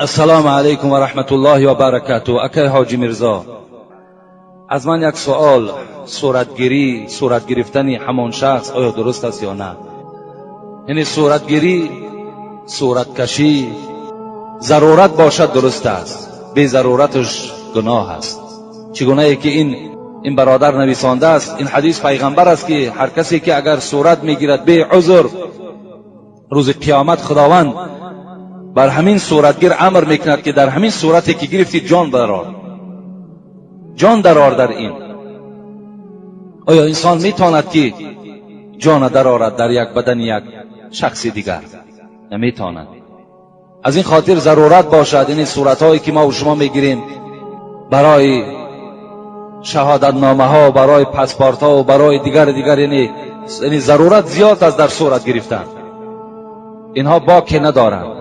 Ассалому алайкум ва раҳматуллоҳи ва баракатуҳ. Акай Ҳоҷи Мирзо, аз ман як суол: суратгирӣ, сурат гирифтани ҳамон шахс оё дуруст аст ё на? Яъне суратгирӣ, сураткашӣ зарурат бошад, дуруст аст, безарураташ гуноҳ аст. Чӣ гунае ки ин бародар нависондааст, ин ҳадис пайғамбар аст, ки ҳар касе ки агар сурат мегирад бе узр, рӯзи қиёмат Худованд бар ҳамин суратгир амр мекунад, ки дар ҳамин сурате ки гирифтӣ, ҷон дарор, ҷон дарор. Дар ин оё инсон метавонад, ки ҷона дарорад дар як бадани як шахси дигар? Наметавонад. Аз ин хотир зарурат бошад, ин суратҳое ки мо шумо мегирем барои шаҳодатномаҳо, барои паспортҳо ва барои дигар дигар, яъне зарурат зиёд аст дар сурат гирифтан, инҳо боке надоранд.